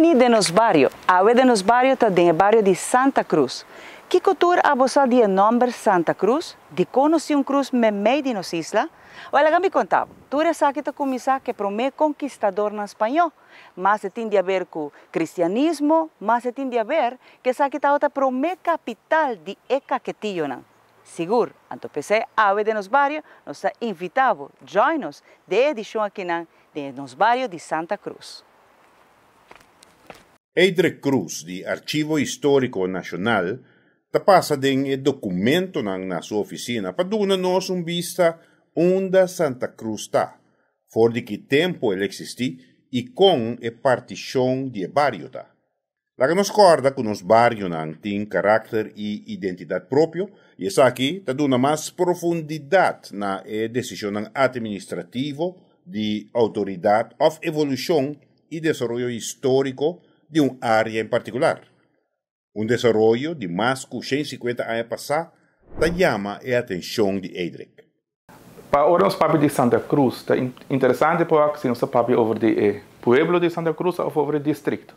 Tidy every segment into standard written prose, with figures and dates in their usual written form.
Bon bini den nos bario. Awe den nos bario ta den e bario di Santa Cruz. Kico tur abo sa di e nomber Santa Cruz? Dicon nos tin un cruz memey di nos isla? Wel laga mi conta bo. Tur esaki ta cuminsa cu e prome conquistadornan Spaño. Mas e tin di haber cu cristianismo, mas e tin di haber cu esaki tabata e prome capital di e Caquetillonan. Sigur, anto p'esei awe den nos bario nos ta invita bo join nos den e edicion akinan den nos bario di Santa Cruz. Eidrick Croes di Archivo Historico Nacional ta pasa den e documentonan na su oficina pa duna nos un bista unda Santa Cruz ta, for di ki tempo el existi y con e particion di e bario ta. Laga nos kòrda ku nos barionan tin karakter i identidat propio i esaki ta duna mas profundidat na e desishonnan atministrativo di outoridat òf evolushon i desaroyo históriko di un área en partikular. Un desaroyo di mas ku 150 aña pasá ta yama e atenshon di Eidrick. Pa ora nos papia di Santa Cruz, ta interesante pa wak si nos ta papia over di e pueblo di Santa Cruz of over e districto.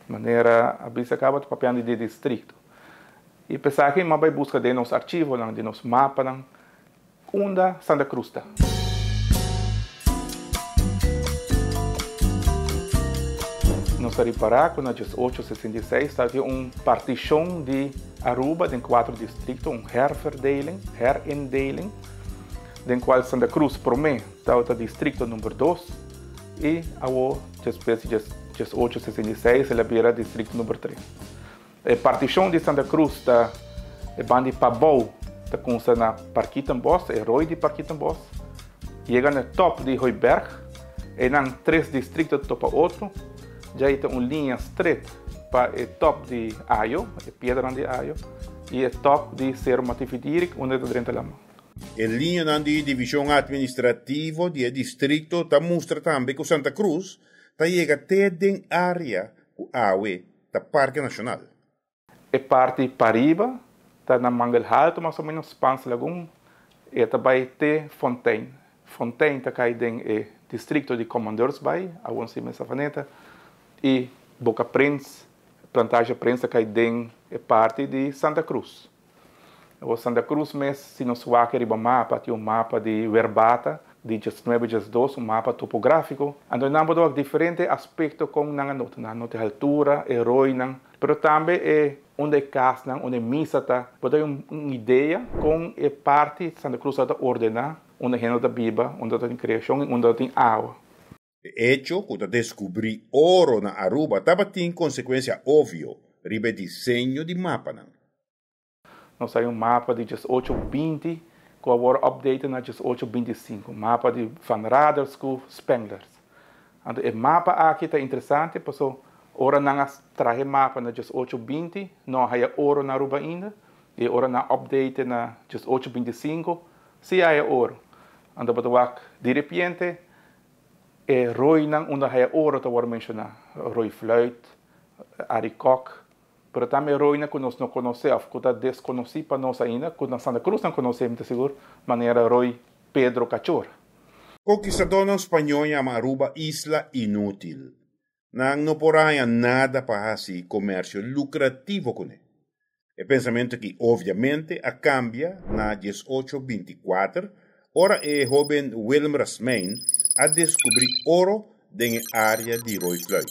Manera a bisa caba ta papiando di e districto. Y p'esaki mi a bay busca den nos archivonan, den nos mapanan, unda Santa Cruz ta. Nos ta ripara cu na diesocho sesenta i seis ta tin un particion di Aruba den cuatro districto, un herverdeling, herindeling, den cual Santa Cruz prome tabata districto number dos y awo despues di 1866 el a bira districto number tres. E particion di Santa Cruz ta e banda di pabou ta cunsa na Parkietenbos, e rooi di Parkietenbos, yega na e top di Hooiberg, eynan tres districto ta topa otro, djai ta un liña stret pa e top di Ayo, e piedranan di Ayo, y e top di Cerro Matividirik unda ta drenta laman. E liñanan di divishon atministrativo di e distrikto ta mustra tambe ku Santa Cruz ta yega te den área ku awe ta Parke Nashonal. E parti pariba ta na Mangel Halto mas o menos, Spaans Lagoen, e ta bai te Fontein. Fontein ta kai den e distrikto di Commandeursbaai, awor si Savaneta, i Boca Prins, Plantage Prins ta kai den e parti di Santa Cruz. Awor Santa Cruz mes, si nos wak riba mapa, tin un mapa di Werbata di diesnuebe diesdos, un mapa topográfiko. Anto nan por wak diferente aspekto kon nan a nota. Nan a nota e haltura, e roinan, pero tambe e unda e kasnan, unda e misa ta. Bo ta un idea kon e parti Santa Cruz ta ordená, unda hende ta biba, unda ta tin kreashon i unda ta tin awa. E echo ku ta deskubrí oro na Aruba tabatin konsekuensia ovio riba e diseño di mapanan. Nos hay un mapa di 1820 ku a wòrdu update na 1825, mapa di Van Raders ku Spenglers. Anto e mapa aki ta interesante paso ora nan a traha e mapa na 1820 no a haya oro na Aruba ainda i ora nan update na 1825 si a haya oro. Anto bo ta wak di repente e roinan unda haya oro ta wòrdu menshoná, Rooi Fluit, Arikok. Pero tambe roinan ku nos no konosé òf ku ta deskonosí pa nos ainda, ku na Santa Cruz nan konosé, mi ta sigur, manera Roi Pedro Cachor. Konkistadónan spañó yama Aruba isla inútil. Nan no por haña nada pa hasi komersio lukrativo kuné. E pensamentu aki obviamente a kambia na 1824, ora e hóben Willem Rasmijn a deskubrí oro den e área di Rooi Fluit.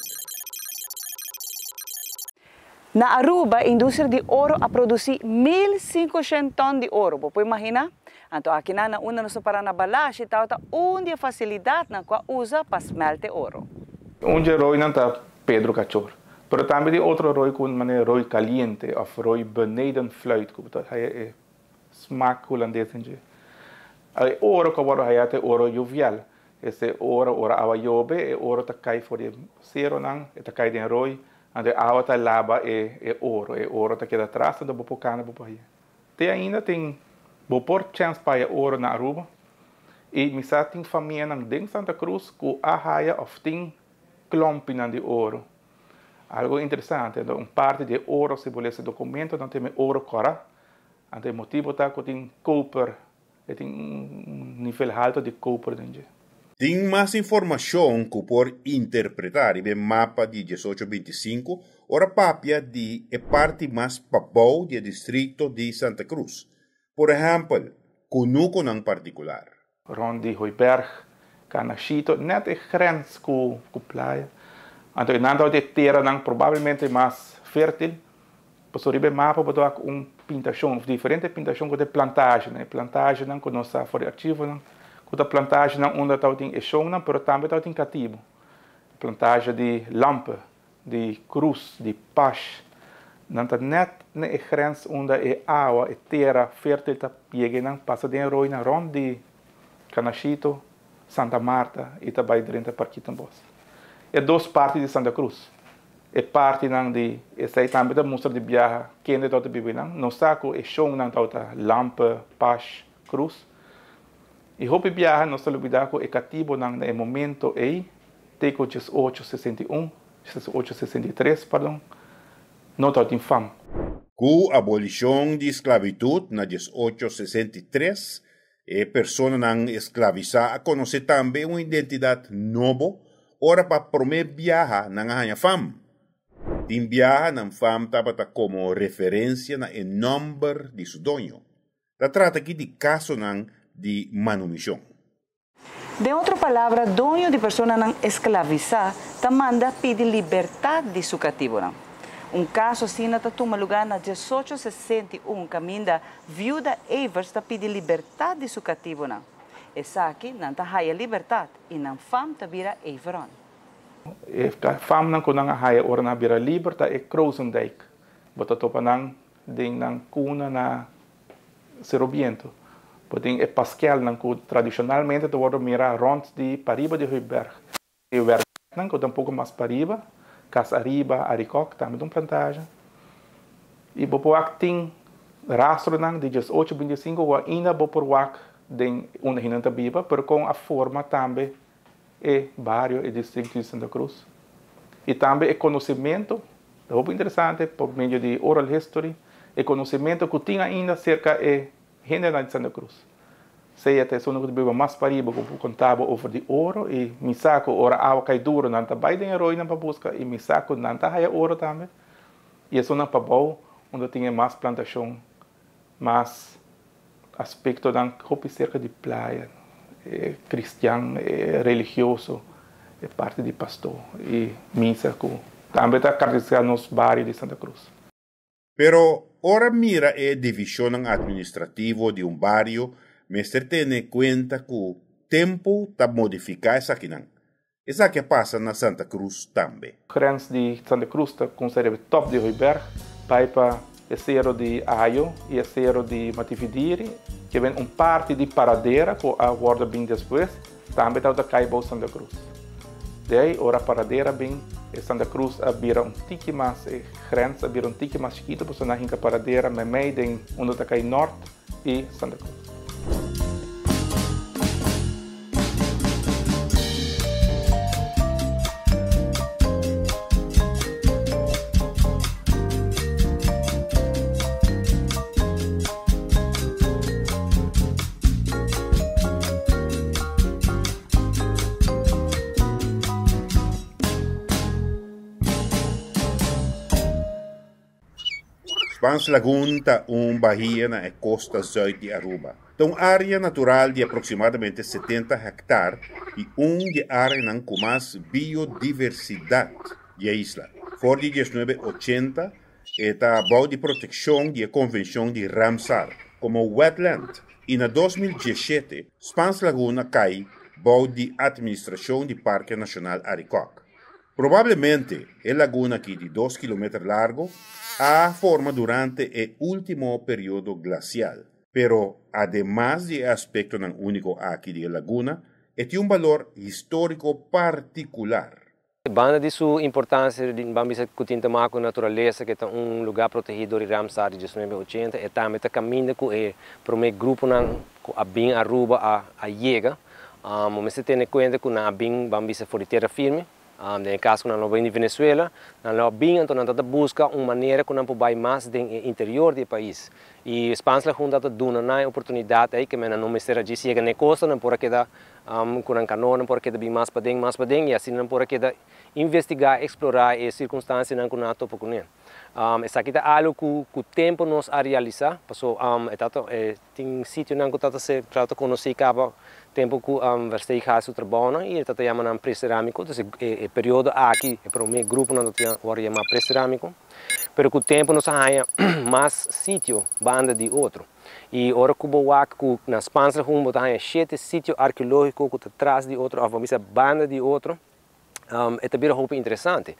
Na Aruba, industria di oro a produsí 1500 tòn di oro. Bo por imaginá? Anto akinan na unda nos ta para na Balashi tabata un di e fasilidatnan ku a usa pa smèlt e oro. Un dje roinan ta Pedro Cachor. Pero tambe tin otro roi ku manera roi kaliente òf roi beneden fluit ku bo ta haya e smak hulandes den dje. E oro ku a wòrdu haya ta e oro jovial. Esei oro, ora awa yobe, e oro ta kai for di e seronan, e ta kai den roi, anto e awa ta laba e e oro, e oro ta keda atras, anto bo por kana bo por haya. Te ainda tin, bo por chèns pa haya oro na Aruba, i mi sa tin famianan den Santa Cruz ku a haya òf tin klòmpinan di oro. Algo interesante, anto un parti di e oro, si bo lesa e dokumentonan, tin e oro kòrá, anto e motibu ta ku tin koper. E tin un nivel halto di koper den dje. Tin mas informashon ku por interpretá riba e mapa di 1825 ora papia di e parti mas pabou di e distrikto di Santa Cruz. Por ehèmpel, kunukunan partikular. Rond di Hooiberg, Canashito, net e grens ku Playa. Anto nan ta e teranan probablemente mas fértil. Pasobra riba e mapa bo ta wak un pintashon, òf diferente pintashon ku ta e plantagenan. E plantagenan ku nos sa for di archivonan, ku ta plantagenan unda tabatin e shonnan, pero tambe tabatin katibu. Plantage di Lampe, di Cruz, di Pash. Nan ta net na e grens unda e awa, e tera fértil ta yega nan pasa den e roinan rond di Canashito, Santa Marta i ta bai drenta Parkietenbos. E dos parti di Santa Cruz. E partinan di esei tambe ta mustra di biaha kende tabata biba einan. Nos sa ku e shonnan tabata Lampe, Pash, Cruz. I hopi biaha nos ta lubidá ku e katibonan na e momento ei, te ku 1861, 1863, pardon, no tabatin fam. Ku abolishon di sklabitut na 1863, e personanan esklavisá a konosé tambe un identidat nobo ora pa promé biaha nan a haña fam. Tin biaha nan fam tabata komo referensia na e nòmber di su doño. Ta trata aki di kasonan di manumishon. Den otro palabra, doño di personanan esklavisá ta manda pidi libertat di su katibunan. Un kaso asina ta tuma lugá na 1861 kaminda viuda Evers ta pidi libertat di su katibunan. Esaki nan ta haya libertat i nan fam ta bira Everon. E famnan ku nan a haya ora nan a bira liber ta e Krozendijk. Bo ta topa nan den nan kuna na Sero Biento. Bo tin e paskelnan ku tradishonalmente ta wòrdu mirá rònt di pariba di Hooiberg. E wèrknan ku ta un poko mas pariba, Cas Ariba, Arikok, tambe ta un plantage. I bo por wak tin rastronan di 1825 ku ainda bo por wak den unda hinnan ta biba, pero kon a forma tambe e bario, e distrikto di Santa Cruz. I tambe e konosementu, ta hopi interesante por medio di oral history, e konosementu ku tin ainda serka e hendenan di Santa Cruz. Sea ta esun ku ta biba mas pariba ku por konta bo over di oro i mi sa ku ora awa kai duru nan ta bai den e roinan pa buska i mi sa ku nan ta haya oro tambe. I esunnan pabou unda tin e mas plantashon, mas aspektonan hopi serka di playa, e kristian, e religioso, e parti di pastor i misa ku tambe ta karakterisá nos bario di Santa Cruz. Pero ora mira e divishonnan atministrativo di un bario mester tene kuenta ku tempu ta modifiká esakinan. Esaki a pasa na Santa Cruz tambe. Grens di Santa Cruz ta kuminsá riba e top di Hooiberg, bai pa e sero di Ayo i e sero di Matividiri, ke ben un parti di Paradera ku a wòrdu bin despues, tambe tabata kai bou Santa Cruz. De ei ora Paradera bin, e Santa Cruz a bira un tiki mas, e grens a bira un tiki mas chikitu pasobra nan a hinka Paradera meimei den unda ta kai Nort i Santa Cruz. Spaans Lagoon ta un bahia na e kosta zuid di Aruba. Ta un área natural di aproksimadamente 70 hèktar i un di e áreanan ku mas biodiversidat di e isla. For di 1980 e ta bou di protekshon di e Konvenshon di Ramsar komo wetland i na 2017 Spaans Lagoon a kai bou di atministrashon di Parke Nashonal Arikok. Probablemente e laguna aki di 2 kilometer largo a forma durante e ultimo periodo glasial. Pero ademas di e aspektonan úniko aki di e laguna, e tin un balor históriko partikular. Banda di su importansia, ban bisa ku tin te maken ku naturalesa, ku ta un lugá protegí dor di Ramsar di 1980, e tambe ta kaminda ku e promé gruponan ku a bin Aruba a yega. Bo mester tene kuenta ku nan a bin, ban bisa, for di tera firme. Den e kaso ku nan lo bin di Venezuela, nan lo a bin anto nan ta ta buska un manera ku nan por bai mas den e interior di e pais. I Spaans Lagoen ta ta duna nan e oportunidat ei, ke men nan no mester a djis yega na e kosta, nan por a keda ku nan kanoa, nan por a keda bin mas paden, mas paden, i asina nan por a keda investigá, eksplorá e sirkunstansianan ku nan a topa kuné. Esaki ta algu ku ku tempu nos a realisá, paso e ta ta e tin sitionan ku ta ta ser ta ta konosí kaba tempu ku Versteeg hasi su trabounan i e ta ta yama nan preserámiko, entonces e e periodo aki e promé gruponan ta ta wòrdu yamá preserámiko, pero ku tempu nos a haña mas sitio banda di otro i ora ku bo wak ku na Spaans Lagoen bo ta haña shete sitio arkeológiko ku ta tras di otro òf bo bisa banda di otro. E ta bira hopi interesante.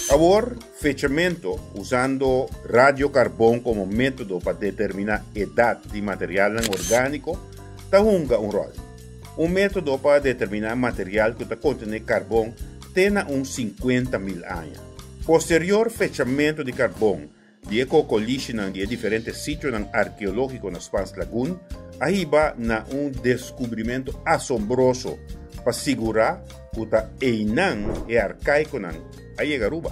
Awor, fechamento usando radiocarbon como metodo pa determina edad di materialnan organico ta hunga un rol. Un metodo pa determina material cu ta contene carbon te na un 50 mil aña. Posterior fechamento di carbon di e kokolishinan di e diferente sitionan arkeológiko na Spaans Lagoon a hiba na un deskubrimentu asombroso pa sigurá ku ta einan e arkaikonan a yega Aruba.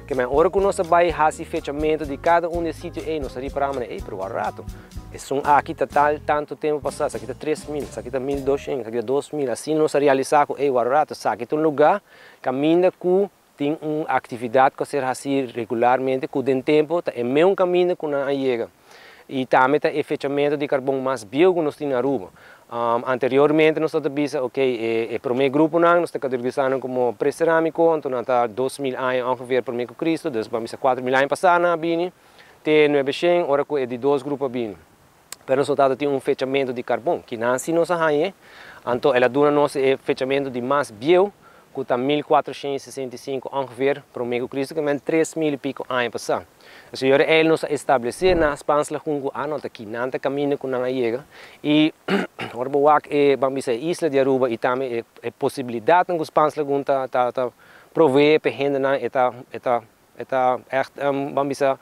Ke men ora ku nos a bai hasi fechamentu di kada un di e sitio ei, nos a ripará manera, ei, pero wak rato, esun aki ta tal tantu tempu pasá, esaki ta 3000, esaki ta 1200, esaki ta 2000, asina nos a realisá ku, ei, wak rato, esaki ta un lugá kaminda ku Tin un aktividat ku a ser hasí regularmente ku den tempu ta e meun kaminda ku nan a yega. I tambe ta e fechamentu di karbon mas bieu ku nos tin na Aruba. Anteriormente nos tabata bisa, ok, e promé gruponan nos ta kategorisá nan komo preserámiko, anto nan ta 2000 aña ongeveer promé ku Kristu, dus ban bisa 4000 aña pasá nan a bini, te 900 ora ku e di dos grupo a bini. Pero nos no tabata tin un fechamentu di karbon. Kinan si nos a hañ'é, anto el a duna nos e fechamentu di mas bieu, ku ta 1465 ongeveer promé ku Kristu, ke men 3000 i piko aña pasá. Asina yora el nos a establesé na Spaans Lagoen ku a no ta kinan ta kaminda ku nan a yega. I ora bo wak e, ban bisa, e isla di Aruba i tambe e e posibilidatnan ku Spaans Lagoen ta ta ta proveé pa e hendenan, e ta e ta e ta ègt ban bisa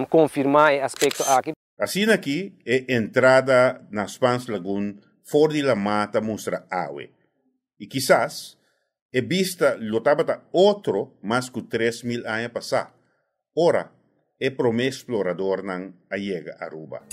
konfirmá e aspekto aki. Asina aki e entrada na Spaans Lagoon for di lamá ta mustra awe. I kisas e bista lo tabata otro mas ku 3000 aña pasá, ora e promé eksploradornan a yega Aruba.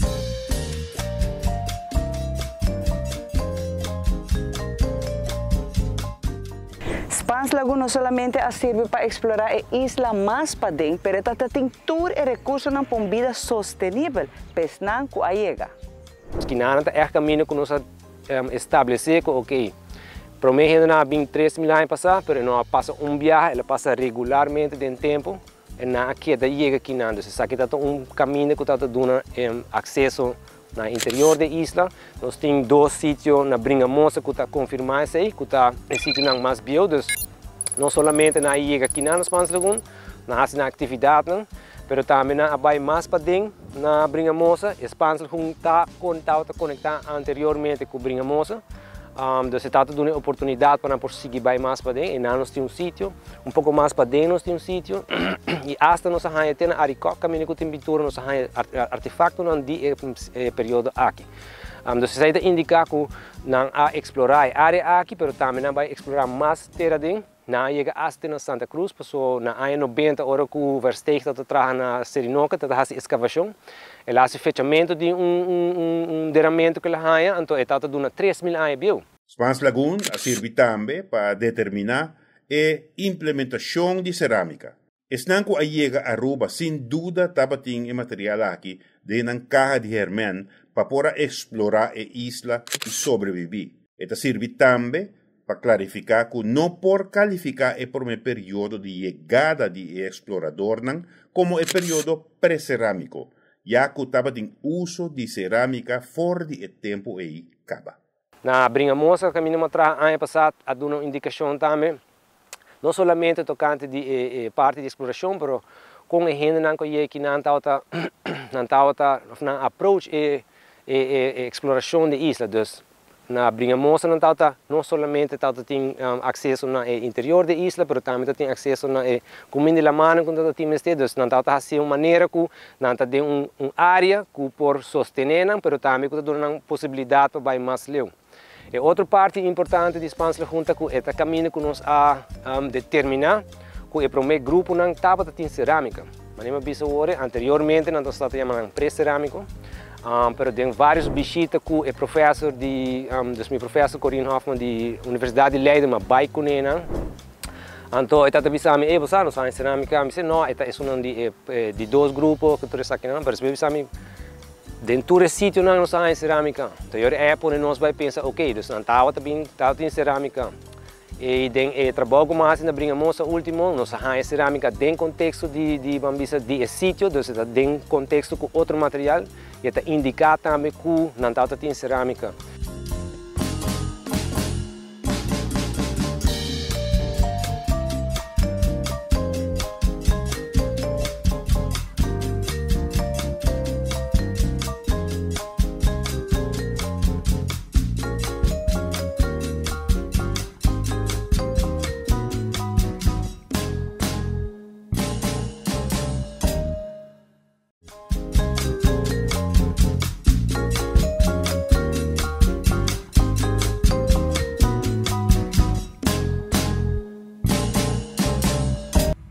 Spaans Lagoon no solamente a sirbi pa eksplorá e isla mas paden, pero e ta tin tur e rekursonan pa un bida sostenibel pa esnan ku a yega. Skinana ta ègt kaminda ku nos a establesé ku okey, promé hendenan a bin 3000 aña pasá, pero e no a pasa un biaha, el a pasa regularmente den tempu, e nan a keda yega kinan. Dus esaki ta un kaminda ku ta duna akseso na interior di e isla. Nos tin dos sitio na Bringamosa ku ta konfirmá esei, ku ta e sitionan mas bieu. Dus no solamente nan a yega kinan na Spaans Lagoon, nan hasi nan aktividatnan, pero tambe nan a bai mas paden na Bringamosa. E Spaans Lagoon ta tabata konektá anteriormente ku Bringamosa. Dus e tabata duna e oportunidat pa nan por sigui bai mas paden. Einan nos tin un sitio, un poko mas paden nos tin un sitio i asta nos a haña te na Arikok kaminda ku tin pintura nos a haña artefaktonan di e periodo aki. Dus esei ta indiká ku nan a eksplorá e área aki pero tambe nan bai eksplorá mas tera aden. Nan a yega asta te na Santa Cruz paso na aña 90 ora ku Versteeg tabata traha na Serinoka tabata hasi eskavashon el a hasi fechamentu di un deramentu ku el a haña anto e tabata duna 3000 aña bieu. Spaans Lagoon a sirbi tambe pa determiná e implementashon di serámika. Esnan ku a yega Aruba sin duda tabatin e material aki den nan kaha di hèrmèn pa por a eksplorá e isla i sobrebibí. E ta sirbi tambe pa klarifiká ku no por kalifiká e promé periodo di yegada di e eksploradornan komo e periodo preserámiko, ya ku tabatin uso di serámika for di e tempu ei kaba. Na Bringamosa kaminda mi a traha aña pasá a duna un indikashon tambe, no solamente tokante di e parti di eksplorashon, pero kon e hendenan ku a yega aki nan tabata nan tabata òf nan approach e eksplorashon di e isla. Dus Na Bringamosa nan tabata no solamente tabata tin acceso na e interior di e isla, pero tambe ta tin acceso na e cuminda di laman cu nan tabata tin mester. Dus nan tabata haci un manera cu nan ta den un un area cu por sostene nan, pero tambe cu ta duna nan posibilidad pa bay mas leu. E otro parti importante di Spaans Lagoen ta cu e ta caminda cu nos a determina cu e prome gruponan tabata tin ceramica. Manera mi a bisa awor, anteriormente nan tabata yama nan pre-ceramico, pero den varios bishita cu e professor di, dus mi professor Corine Hoffman di Universidad di Leiden, mi a bay cune nan, anto e tabata bisa mi, ey bo sa nos haña ceramica? Mi si no, e ta esunnan di e di dos grupo cu tur esakinan, pero despues a bisa mi, Den tur e sitionan nos a haña cerámica. Anto yori ei a pone nos bai pensa, ok, dus nan tabata bin, tabatin cerámica. I den e trabou ku mi a hasi na Bringamosa último, nos a haña cerámica den konteksto di, di ban bisa, di e sitio, dus e ta den konteksto ku otro material i e ta indiká tambe ku nan tabata tin cerámica.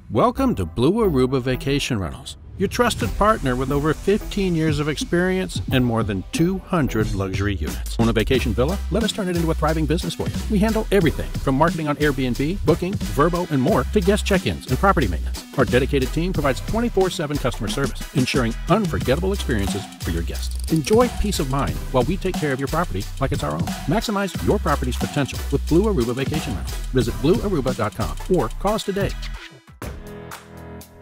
Welcome to Blue Aruba Vacation Rentals, your trusted partner with over 15 years of experience and more than 200 luxury units. Own a vacation villa? Let us turn it into a thriving business for you. We handle everything from marketing on Airbnb, booking, Vrbo, and more to guest check ins and property maintenance. Our dedicated team provides 24 7 customer service, ensuring unforgettable experiences for your guests. Enjoy peace of mind while we take care of your property like it's our own. Maximize your property's potential with Blue Aruba Vacation Rentals. Visit bluearuba.com or call us today.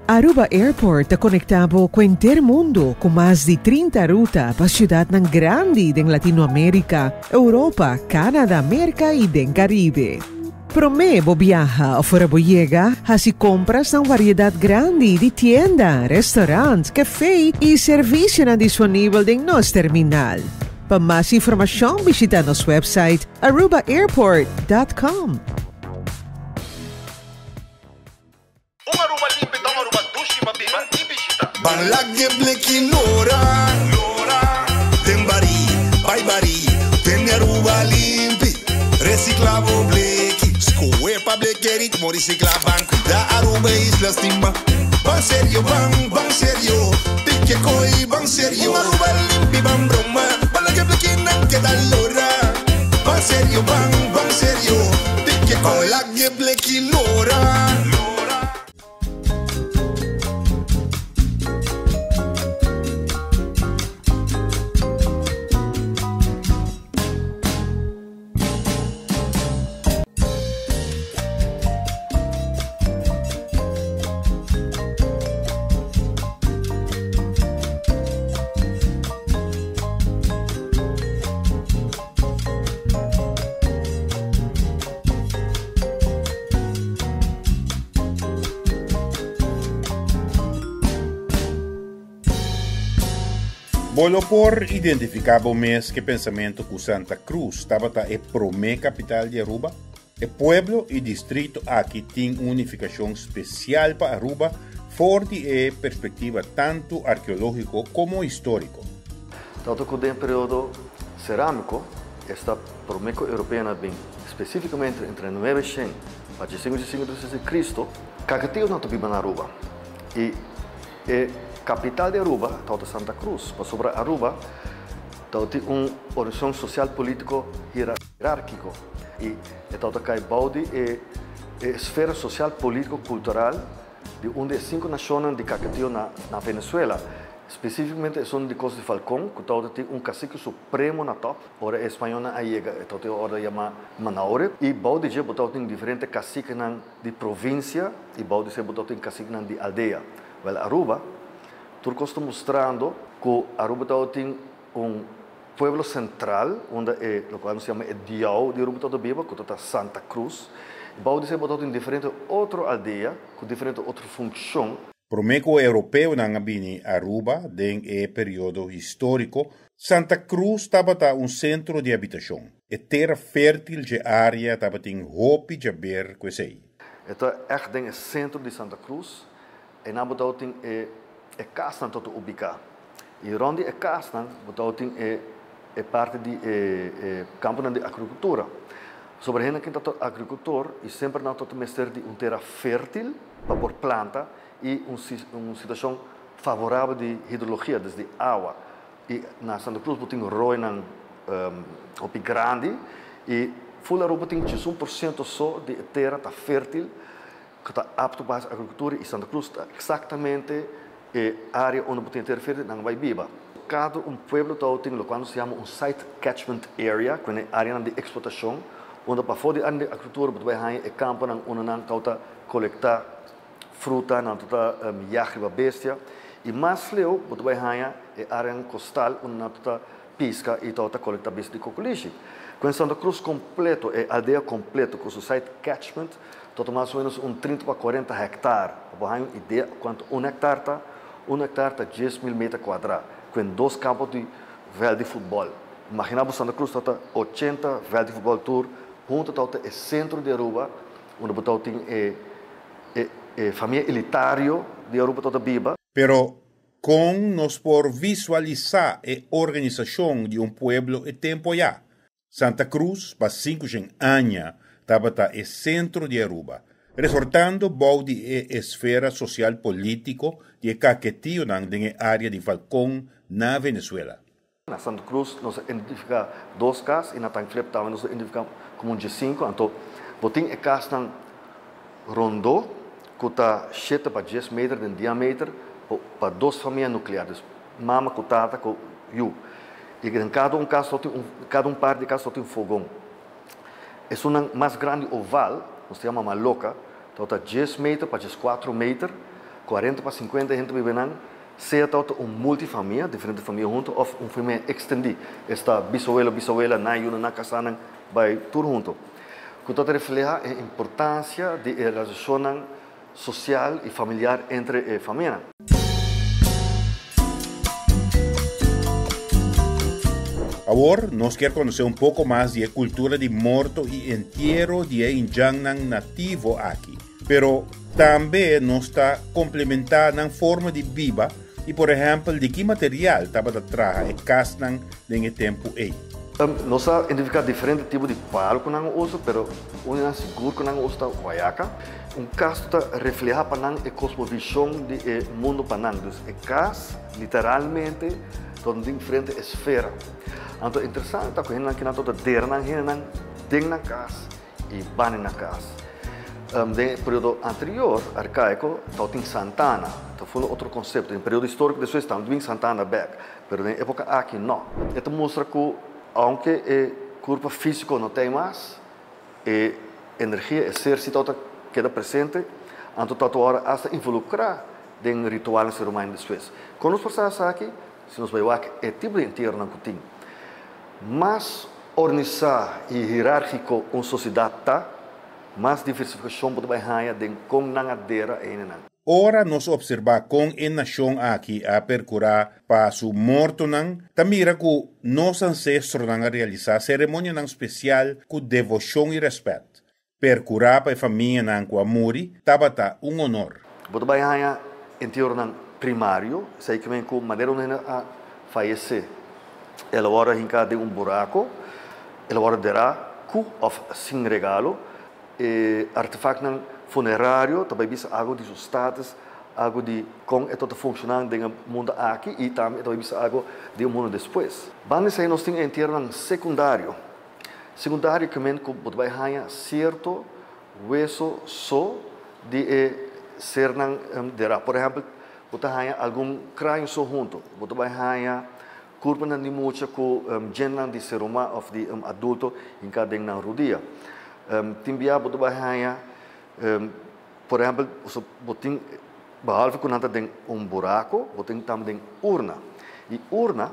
Aruba Airport ta conecta bo cu henter mundo cu mas di 30 ruta pa ciudadnan grandi den Latinoamerica, Europa, Canada, Merca y den Caribe. Prome bo biaha of ora bo yega, haci compras na un variedad grandi di tienda, restaurant, cafe y servicionan disponibel den nos terminal. Pa mas informacion bishita nos website arubaairport dot com. Un Aruba limpi ta un Aruba dushi pa biba y bishita. Ban lag'e bleki lora, den barí, bai barí, tene Aruba limpi, recicla bo bleki, scohe pa bleke ritmo recicla, ban cuida Aruba e isla stima, ban serio, ban, ban serio, pike coy, ban serio, un Aruba limpi, ban broma, ban lag'e blekinan keda lora, ban serio, ban, ban serio, pike coy, lag'e bleki lora. Bo lo por identifica bo mes ke pensamento cu Santa Cruz tabata e prome capital di Aruba? E pueblo y distrito aki tin un nificacion special pa Aruba for di e perspectiva tanto arqueologico como historico. Tanto cu den periodo ceramico esta prome cu europeonan a bin, specificamente entre 900 pa 505 despues di Cristo, Caquetionan ta biba na Aruba y e capital di Aruba tabata Santa Cruz, pasobra Aruba tabatin un organisacion social politico hierarkico y e tabata cay bao di e esfera social politico cultural di un di e cinco nacionnan di Caquetio na Venezuela. Spesífikamente esun di Kos di Falkon, ku tabata tin un kasike supremo na tòp. Ora e spañolnan a yega, e tabata tin un orde yamá Manaure, i bou di dje bo tabatin diferente kasikenan di provinsia i bou di esei bo tabatin kasikenan di aldea. Wèl, Aruba, tur kos ta mustrando ku Aruba tabatin un pueblo sentral unda e lokual nos yama e diou di Aruba tabata biba, ku tabata Santa Cruz. I bou di esei bo tabatin diferente otro aldea ku diferente otro funkshon. Promé ku europeonan a bini Aruba den e periodo históriko, Santa Cruz tabata un sentro di habitashon. E tera fértil dje área tabatin hopi djaber ku esei. E ta ègt den e sentro di Santa Cruz. Einan bo tabatin e e kasnan ta ubiká. I rònt di e kasnan bo tabatin e e parti di e e kamponan di agrikultura. Pasobra hende ken ta agrikultor i semper nan ta mester di un tera fértil pa por planta i un un situashon favorabel di hidrologia, dus di awa. I na Santa Cruz bo tin roinan hopi grandi i ful Aruba tin djesun por siento so di e tera ta fértil ku ta apto pa hasi agrikultura i Santa Cruz ta eksaktamente e área unda bo tin e tera fértil nan bai biba. Kada un pueblo ta tin lokual nos ta yama un site catchment area, ku e áreanan di eksplotashon unda pafó di área di agrikultura bo ta bai haña e kamponan unda nan ta kolektá fruta, nan ta yag riba bestia i mas leu bo ta bai haña e áreanan kostal unda nan ta piska i ta kolektá bestia di kokolishi. Ku en Santa Cruz kompleto, e aldea kompleto ku su site catchment ta mas o ménos un 30 pa 40 hèktar. Pa bo haña un idea kuantu un hèktar ta, un hèktar ta 10.000 meter kuadrá, ku en dos kampo di vèlt di futbòl. Imaginá bo Santa Cruz ta 80 vèlt di futbòl tur huntu ta e sentro di Aruba unda bo tin e e famia elitario di Aruba ta biba. Pero kon nos por visualisá e organisashon di un pueblo e tempu aya? Santa Cruz, pa 500 aña, tabata e sentro di Aruba, resortando bou di e esfera sosial polítiko di e Caquetionan den área di Falcón na Venezuela. Na Santa Cruz nos a identifiká dos kas i na Tank tambe nos a identifiká komo un 5. Anto, bo tin e kasnan rondó ku ta 7 pa 10 meter di diameter pa dos famia nuklear, dus mama ku tata ku yu. I den kada un kas tin un, kada un par di kas tin un fogon. E un mas grandi oval, nos ta yama maloka, ta 10 meter pa 4 meter, 40 pa 50 hende biba, sea ta un multifamia, diferente famia huntu, òf un famia ekstendí. Esta bisabuelo, bisabuela, nan yu, nan kasá, bai tur huntu. Ku ta reflehá e importansia di relashon sosial i familiar entre e famia. Awor, nos ke konosé un poko mas di kultura di morto i entiero di indjannan nativo aki. Pero tambe nos ta komplementá nan forma di biba i, por ehèmpel, di ki material tabata traha e kasnan den e tempu ei. Nos a identifiká diferente tipo di palu ku nan usa, pero un sigur ku nan usa wayaka. Un kas ta reflehá pa nan e kosmovishon di e mundu pa nan. Dus e kas, literalmente, ta un diferente esfera. Anto, interesante ku nan ta dera nan nan den nan kas i bani na kas. Den periodo anterior, arkaiko, tabatin Santana. Anto, foi otro konsepto. Den periodo históriko despues tambe Santana bèk. Pero den époka aki no. E ta mustra ku aunke e kurpa físiko no tin mas, e energia, e ser si ta keda presente, anto ta ora hasta involukrá den ritual ser humano despues. Kon nos por aki, si nos bai e tipo di entiero nan ku tin. Mas organisá i hierárkiko un sosiedat ta, mas diversifikashon por bai haña den kon nan a dera e nan. Ora nos opservá kon e nashon aki a perkurá pa su mortonan, ta mira ku nos ansestronan a realisá seremonianan spesial ku devoshon i rèspèt. Perkurá pa e famianan ku a muri, tabata un honor. Bo ta bai haña entieronan primario, esei ke men ku manera un hende a fayesé. El a wòrdu hinká den un buraku, el a wòrdu derá ku òf sin regalo. E artefaktonan funerario tambe bisa algu di su status, algu di kon e ta funshoná den e mundu aki i tambe tambe bisa algu di e mundu despues. Banda esei nos tin entieronan sekundario. Sekundario ke men ku bo ta bai haña sierto weso so di e sernan derá. Por ehèmpel, bo ta haña algun kráneo so huntu. Bo ta bai haña kurpanan di mucha ku djentenan di ser humano òf di adulto hinká den nan rudia. Tin bia bo ta bai haña, por ehèmpel, bo tin, behalve ku nan ta den un buraku, bo tin tambe den urna. I urna,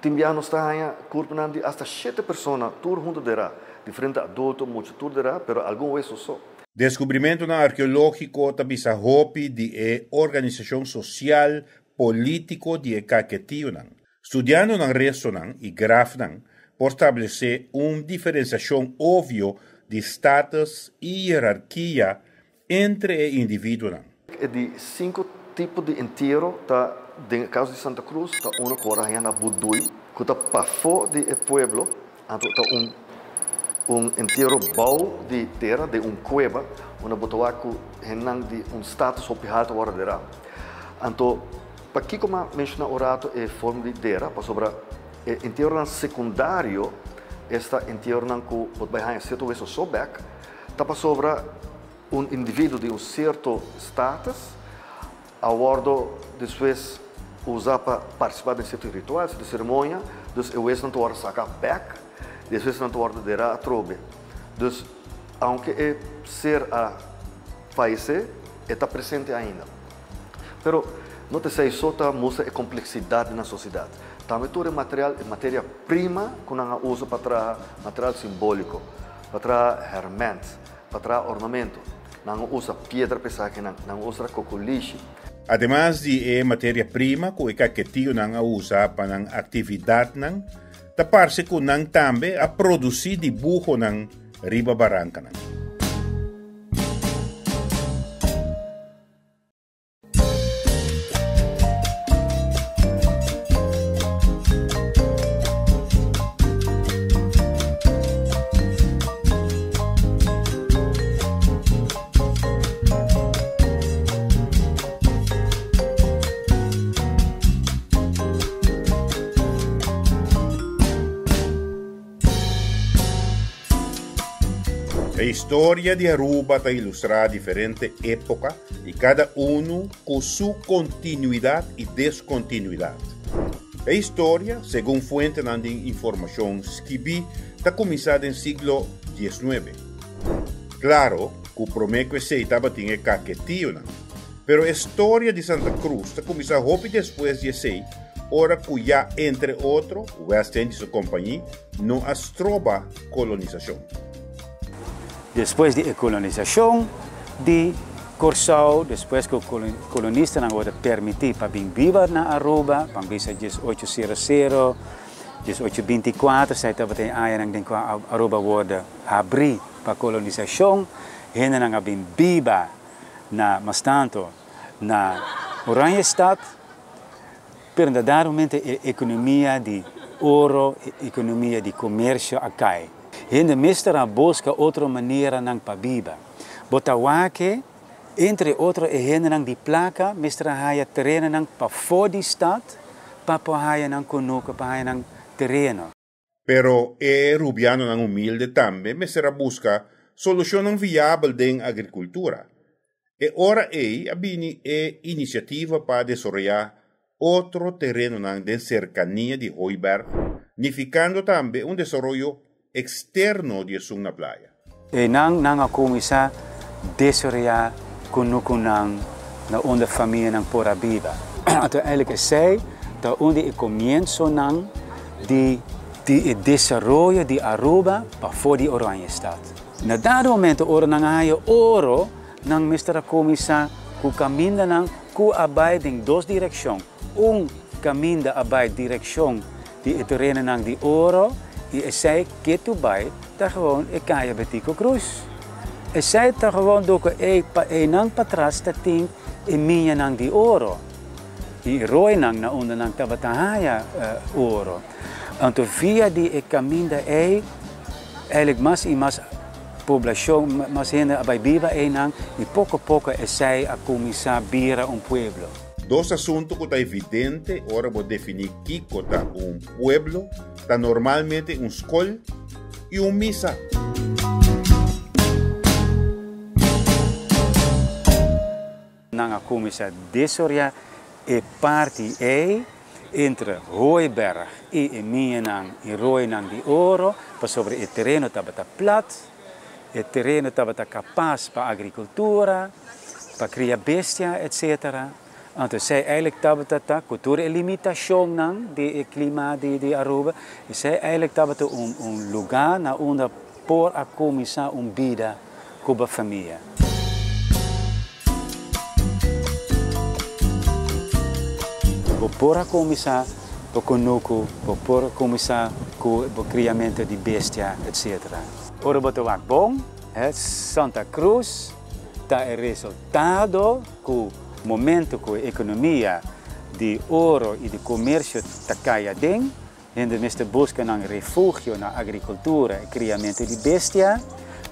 tin bia nos ta haña kurpanan di hasta 7 persona tur huntu derá. Diferente adulto, mucha tur derá, pero algun weso so. Deskubrimentunan arkeológiko ta bisa hopi di e organisashon sosial polítiko di e kaketionan. Studiando nan restonan i grafnan por stablesé un diferensiashon obvio di status i hierarkia entre e individuonan. E di sinku tipo di entiero ta den e kaso di Santa Cruz ta uno ku ora haña na Budui ku ta pafó di e pueblo anto ta un un entiero bou di tera den un kueba unda bo ta wak ku hendenan di un status hopi haltu a wòrdu derá. Anto pakiko mi a menshoná un rato e forma di dera pasobra e entieronan sekundario esta entieronan ku bo ta bai haña sierto weso so bèk ta pasobra Un individuo di un cierto status a wordo despues usa pa participa den cierto ritual, cierto ceremonia, dus e huesnan ta wordo saca bek, despues nan ta wordo dera atrobe. Dus aunke e ser a fayece, e ta presente ainda. Pero no ta esey so ta mustra e complexidad di nan sociedad. Tambe tur e material, e materia prima cu nan a usa pa traha material simbolico, pa traha herment, Pa traha ornamento, nan a usa piedra pa esakinan, nan a usa kokolishi. Ademas di e materia prima ku e kaketionan a usa pa nan aktividatnan, ta parse ku nan tambe a produsí dibuhonan riba barankanan. E historia di Aruba ta ilustrá diferente époka i kada unu ku su kontinuidat i deskontinuidat. E historia, segun fuentenan di informashon skibí, ta kuminsá den siglo diesnuebe. Klaro ku promé ku esei tabatin e kaketionan, pero e storia di Santa Cruz ta kuminsá hopi despues di esei, ora ku ya entre otro West Indische Compagnie no a stroba kolonisashon. Despues di e kolonisashon di Kòrsou, despues ku kolonistanan wòrdu permití pa bin biba na Aruba, ban bisa dies ocho sero sero, dies ocho binti kuater, esei tabata e añanan den kua Aruba wòrdu habrí pa kolonisashon, hendenan a bin biba na mas tantu na Oranjestad. Pero na dado momento e economia di oro, e economia di comercio a cay. Hende mester a busca otro maneranan pa biba. Bo ta wak e, entre otro e hendenan di placa mester a haya terenonan pafó di stad pa por haya nan cunuco, pa haya nan tereno. Pero e rubianonan humilde tambe mester a buska solushonnan viabel den agrikultura. E ora ei a bini e inisiativa pa desaroyá otro terenonan den serkania di Hooiberg, nifikando tambe un desaroyo eksterno di esun na playa. Einan nan a kuminsá desaroyá kunukunan na unda famianan por a biba. Anto eigenlijk esei ta un di e komiensonan di di e desaroyo di Aruba pafó di Oranjestad. Na dado momento ora nan a haña oro, nan mester a kuminsá ku kamindanan ku a bai den dos direkshon. Un kaminda a bai direkshon di e terenonan di oro i esei ketu bai ta gewoon e kaya Betico Cruz. Esei ta gewoon dor ku e pa einan patras ta tin e miñanan di oro i e roinan na unda nan tabata haña oro. Anto via di e kaminda ei eigenlijk mas i mas poblashon, mas hende a bai biba einan i poko poko esei a kuminsá bira un pueblo. Dos asuntu ku ta evidente ora bo definí kiko ta un pueblo ta normalmente un skol i un misa. Nan a kuminsá desoreá e parti ei entre Hooiberg i e miñanan i roinan di oro, pasobra e tereno tabata plat, e tereno tabata kapas pa agrikultura, pa kria bestia, etsetera. Anto esei eigenlijk tabata ta, ku tur e limitashonnan di e klima di Aruba, esei eigenlijk tabata un un lugá na unda por a kuminsá un bida. ku bo famia. Bo por a kuminsá bo kunuku, bo por a kuminsá ku bo kriamentu di bestia, etc. Ora bo ta wak bon, Santa Cruz ta e resultado ku momento ku e ekonomia di oro i di komersio ta kai aden, Hende mester buska nan refugio na agrikultura i kriamentu di bestia.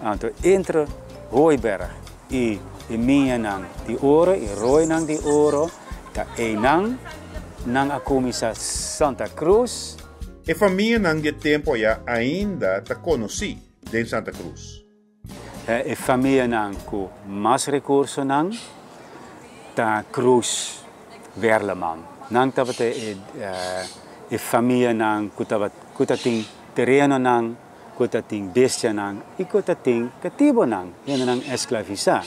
Anto entre Hooiberg i e miñanan di oro, e roinan di oro, ta einan nan a kuminsá Santa Cruz. E famianan di e tempu ayá ainda ta konosí den Santa Cruz. E famianan ku mas rekursonan ta Cruz Werleman. Nan tabata e famianan ku tabata ku ta tin terenonan, ku ta tin bestianan i ku ta tin katibonan, hendenan esklavisá.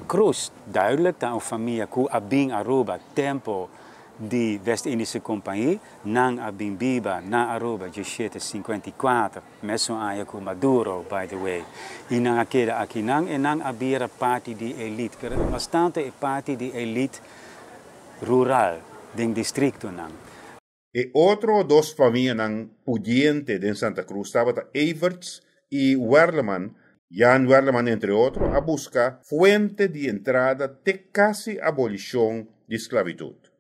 Cruz duidelijk ta un famia ku a bin Aruba tempo di West Indische Compagnie. Nan a bin biba na Aruba 1754. Mesun aña ku Maduro, by the way. I nan a keda akinan e nan a bira parti di elite, pero bastante e parti di elite rural den distriktonan. E otro dos famianan pudiente den Santa Cruz tabata Everts i Werleman. Jan Werleman entre otro a buska fuente di entrada te kasi abolishon di sklabitut.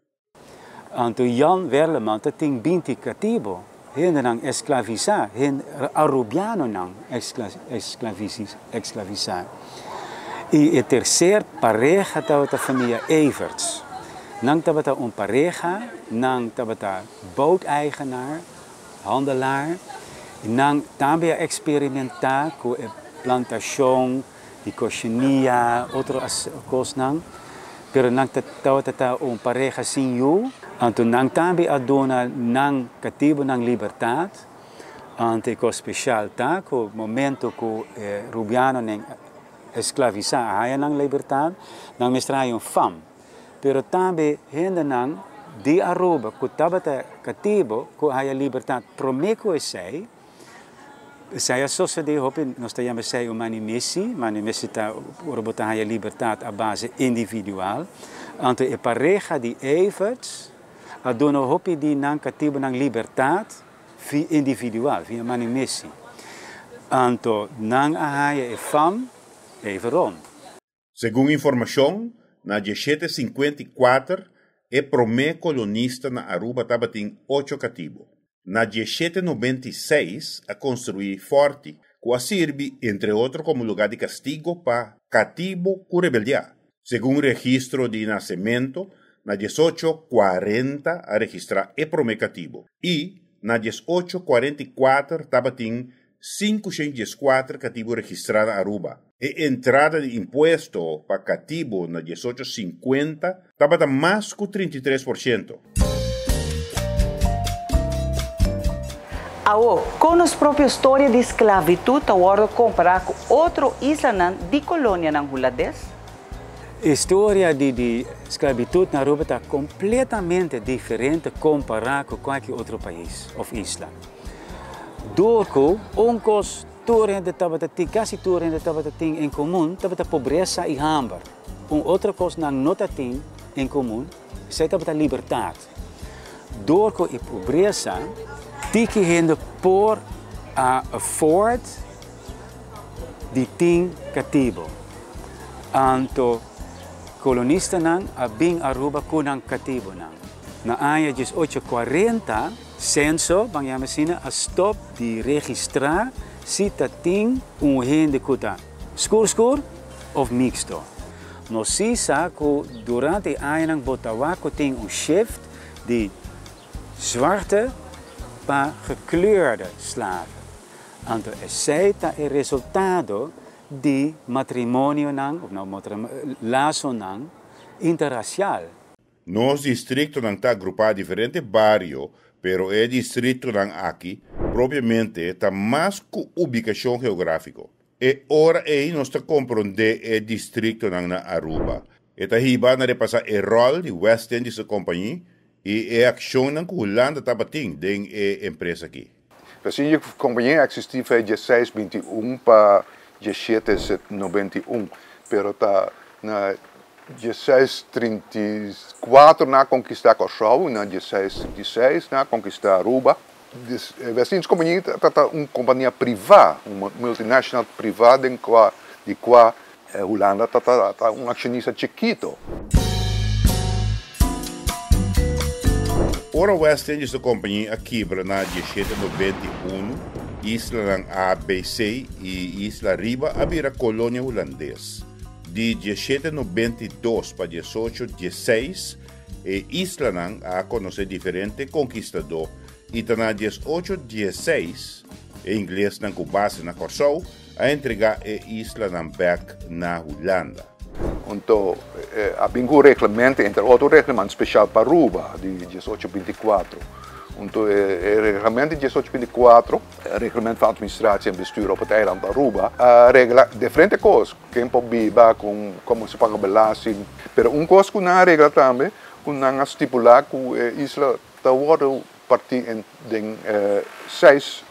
Anto Jan Werleman ta tin 20 katibo, hendenan esklavisá, hende arubianonan esklavisá. I e terser pareha tabata famia Everts. Nan tabata un pareha, nan tabata booteigenaar, handelaar, i nan tambe a eksperimentá ku e plantashon di koshinia, otro kosnan, pero nan tabata ta un pareha sin yu, anto nan tambe a duna nan katibunan libertat, anto e kos speshal ta ku momento ku e rubianonan esklavisá a haña nan libertat, nan mester haña un fam, pero tambe hendenan di Aruba ku tabata katibu ku a haña libertat promé ku esei. Esei a sosodé hopi, nos ta yama esei un manimesi. Manimesi ta ora bo ta haña libertat a base individual. Anto e pareha di Everts a duna hopi di nan katibunan libertat via individual, via manimesi. Anto nan a haña e fam Everon. Segun informashon, na 1754 e promé kolonista na Aruba tabatin ocho katibu. Na 1796 a konstruí fòrti ku a sirbi entre otro komo lugá di kastigo pa katibu ku rebeldiá. Segun registro di nasementu, na 1840 a registrá e promé katibu i na 1844 tabatin 514 katibu registrá na Aruba. E entrada di impuesto pa katibu na 1850 tabata mas ku 33%. Awo, kon nos propio storia di sklabitut ta wòrdu kompará ku otro islanan di kolonianan hulandes? E storia di di sklabitut na Aruba ta kompletamente diferente kompará ku kualke otro pais òf isla. Dor ku un kos tur hende tabata tin, kasi tur hende tabata tin en komun, tabata pobresa i hamber. Un otro kos nan no ta tin en komun, esei tabata libertat. Dor ku e pobresa, tiki hende por a afford di tin katibu. Anto kolonistanan a bin Aruba ku nan katibunan. Na aña 1840, Censo, ban yama asina, a stop di registrá si ta tin un hende ku ta skur skur òf miksto. Nos si sa ku durante e añanan bo ta wak ku tin un shift di zwarte pa gekleurde slaven. Anto esei ta e resultado di matrimonionan òf no lasonan interrasial. Nos distriktonan ta agrupá diferente bario, pero e distriktonan aki propiamente ta mas ku ubikashon geográfiko. E ora ei nos ta komprondé e distriktonan na Aruba. E ta hiba na repasá e ròl di West Indische Compagnie i e akshonnan ku Hulanda tabatin den e empresa aki. West Indische Compagnie a eksistí for 1621 pa. 1791, pero ta na 1634 nan a konkistá Kòrsou i na 1636 nan a konkistá Aruba. West Indies Compagnie ta un kompania privá, un multinational privá den kua di kua Hulanda ta un akshonista chikito. Ora West Indies Compagnie a kibra na 1791, islanan ABC i Isla Riba a bira kolonia hulandes. Di 1792 pa 1816 e islanan a konosé diferente konkistadó i ta na 1816 e inglesnan ku base na Kòrsou a entregá e islanan bèk na Hulanda. Anto a bin ku reglamento, entre otro reglamento speshal pa Aruba di 1824. Anto e reglamento di 1824, Reglamento van Administratie en Bestuur op het Eiland Aruba, a regla diferente kos, ken por biba, kon komo se paga belasting. Pero un kos ku nan a regla tambe, ku nan a stipulá ku e isla ta wòrdu partí den seis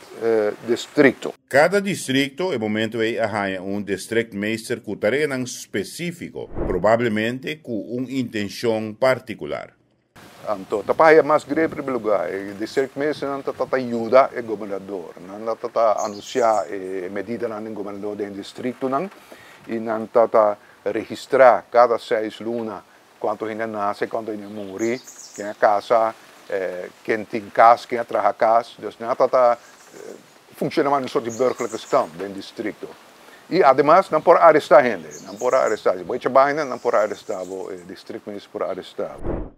distrikto. Kada distrikto e momento ei a haña un distriktmeester ku tareanan spesífiko, probablemente ku un intenshon partikular. Anto ta pa haya mas grep riba e lugá. E distriktmeesternan ta ta yuda e gobernador. Nan ta ta anunsiá e medidanan den gobernador den e distriktonan i nan ta ta registrá kada seis luna kuantu hende a nase, kuantu hende a muri, ken a kasa, ken tin kas, ken a traha kas. Dus nan ta ta funciona mas un soort di burgerlijke stand den districto. Y ademas nan por aresta hende, nan por a aresta, si bo echa baina nan por a aresta bo, e districtmeester por a aresta bo.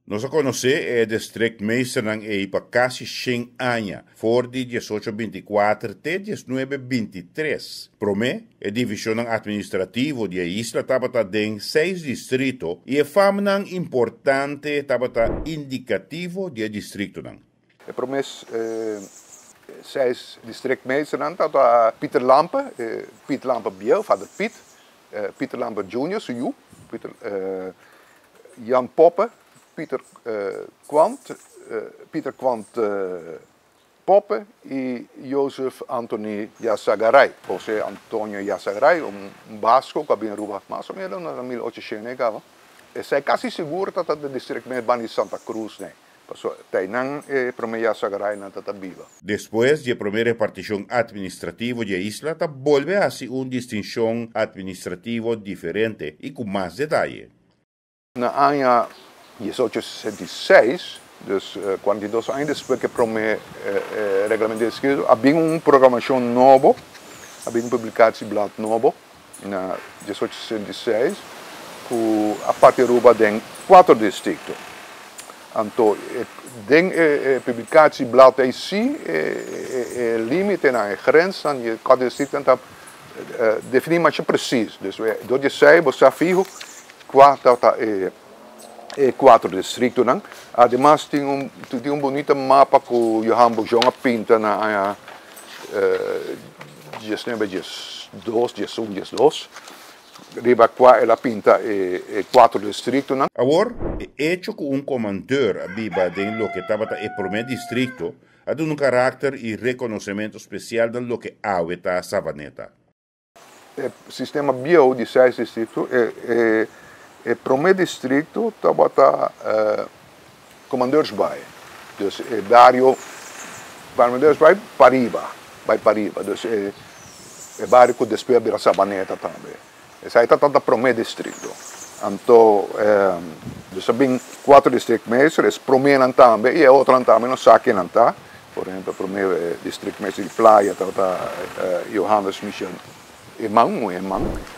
Nos a konosé e districtmeesternan ei pa kasi shen aña, for di diesocho bintikuater te diesnuebe bintitres. Promé, e divishonnan atministrativo di e isla tabata den seis distrito i e famnan importante tabata indikativo di e distriktonan. E promé seis districtmeesternan tabata Pieter Lampe, Piet Lampe bieu, vader Piet, Pieter Lampe junior, su yu, Pieter, Jan Poppe, Pieter Kwant, Pieter Kwant Poppe i Jozef Antony Yazagaray, José Antonio Yazagaray, un basko ku a bin Aruba mas o menos na 1800 e kaba. Esei kasi sigur ta ta districtmeester banda di Santa Cruz nei. Pasobra ta einan e promé Yasagaraynan ta ta biba. Despues di e promé repartishon atministrativo di e isla ta bolbe hasi un distinshon atministrativo diferente i ku mas detaye. Na aña 1866, dus 42 aña despues ku e promé reglamento a eskritu, a bin un proklamashon nobo, a bin un publikatieblad nobo na 1866 ku a parti Aruba den kuater distrikto. Anto den e publikatieblad ei si e limitenan, e grensnan di e kuater distriktonan ta definí masha presis. Dus dor di esei bo sa fiho kua ta e kuater distriktonan. Ademas tin un tin un bunita mapa ku Johan Beaujon a pinta na aña 19 12, 11, 12, riba kua el a pinta e kuater distriktonan. Awor, e echo ku un komandeur a biba den loke tabata e promé distrikto a duna un karakter i rekonosementu spesial na loke awe ta Savaneta. E sistema bieu di seis distrikto, e promé distrikto tabata Commandeursbaai. Dus e bario Commandeursbaai pariba, bai pariba. Dus e bario ku despues a bira Sabaneta tambe. Esei tabata promé distrikto. Anto dus a bin kuater distriktmeester, es proménan tambe i e otronan tambe no sa kinan ta. Por ehempel, promé distriktmeester di Playa tabata Johannes Michel Eman, un Eman.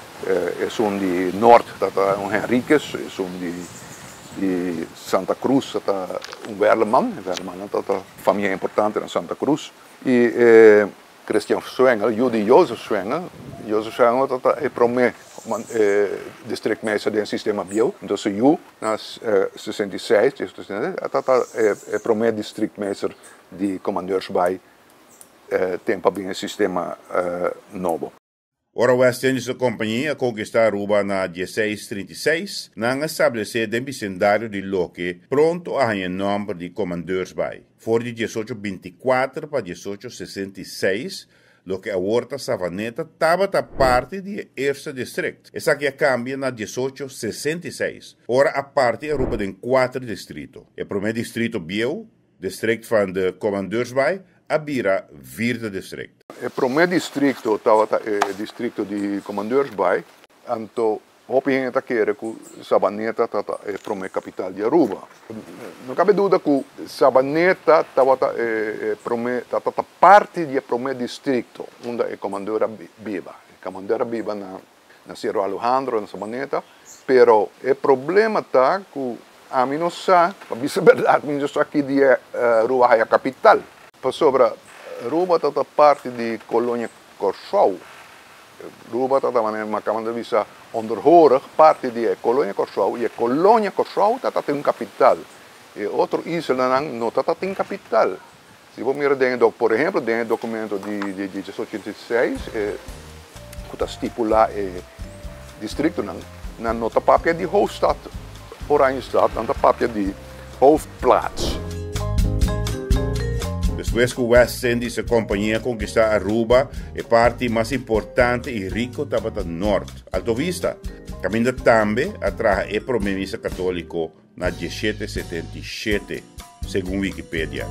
Esun di Noord tabata un Henriquez, esun di Santa Cruz tabata un Werleman. Werlemannan tabata famia importante na Santa Cruz. I e Christian Schwengel, yu di Jozef Schwengel. Jozef Schwengel tabata e promé distriktmeester den sistema bieu. Entonces su yu na 66, tabata e promé distriktmeester di Commandeursbaai tempu a bin e sistema nobo. Ora West Indische Compagnie a konkistá Aruba na 1636, nan a establesé den bisendario di loke pronto a haña e nòmber di Commandeursbaai. For di 1824 pa 1866, Loke awor ta Savaneta tabata parti di e Eerste District. Esaki a kambia na 1866, ora a parti Aruba den kuater distrito. E promé distrito bieu, District van de Commandeursbaai, a bira Vierde District. E promé distrito tabata e distrito di Commandeursbaai, anto Hopi hende ta kere ku Sabaneta ta ta e promé kapital di Aruba. No kabe duda ku Sabaneta tabata e promé, ta ta parti di e promé distrikto unda e komandor a biba. E komandor a biba na na Cerro Alejandro na Sabaneta, pero e problema ta ku ami no sa, pa bisa bèrdat mi no sa ki dia Aruba haya kapital. Pasobra Aruba ta ta parti di kolonia Kòrsou. Aruba ta ta manera mi a kaba di bisa onderhorig parti di e kolonia Kòrsou i e kolonia Kòrsou ta ta tin un kapital. E otro islanan no ta ta tin kapital. Si bo mira den e dok por ehemplo den e dokumento di di 1886 e ku ta stipulá e distriktonan nan no ta papia di hoofdstad Oranjestad nan ta papia di hoofdplaats. Despues ku West Indies e kompania konkistá Aruba, e parti mas importante i riko tabata nort, Alto Vista, kaminda tambe a traha e prome misa katóliko na 1777, segun Wikipedia.